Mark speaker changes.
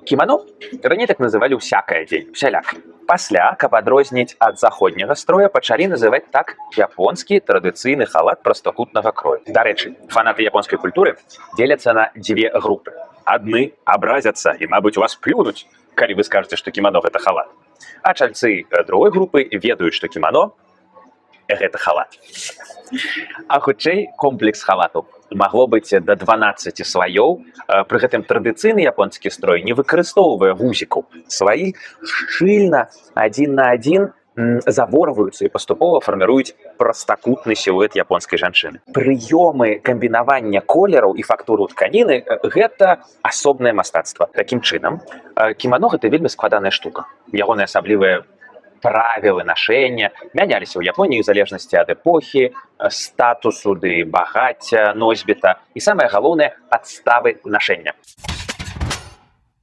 Speaker 1: Кімано раней так называлі ўсякае адзенне, усяляк. Пасля, каб адрозніць ад заходняга строя, пачалі называць так японскі традыцыйны халат прастакутнага крою. Дарэчы, фанаты японскай культуры дзеляцца на дзве групы. Адны абразяцца і, мабыць, у вас плюнуць, калі вы скажаце, што кімано — гэта халат. А чальцы другой групы ведаюць, што кімано — гэта халат. А хутчэй комплекс халатаў. Магло быць да 12 слаёў. Пры гэтым традыцыйны японскі строй не выкарыстоўвае гузікаў. Слаі шчыльна адзін на адзін заворваюцца і паступова фарміруюць прастакутны сілуэт японскай жанчыны. Прыёмы камбінавання колераў і фактуру тканіны — гэта асобнае мастацтва. Такім чынам, кімано — гэта вельмі складаная штука. Ягоныя асаблівыя правілы нашэння мяняліся ў Японіі ў залежнасці ад эпохі, статусу ды багацця носьбіта і, самае галоўнае, падставы нашэння.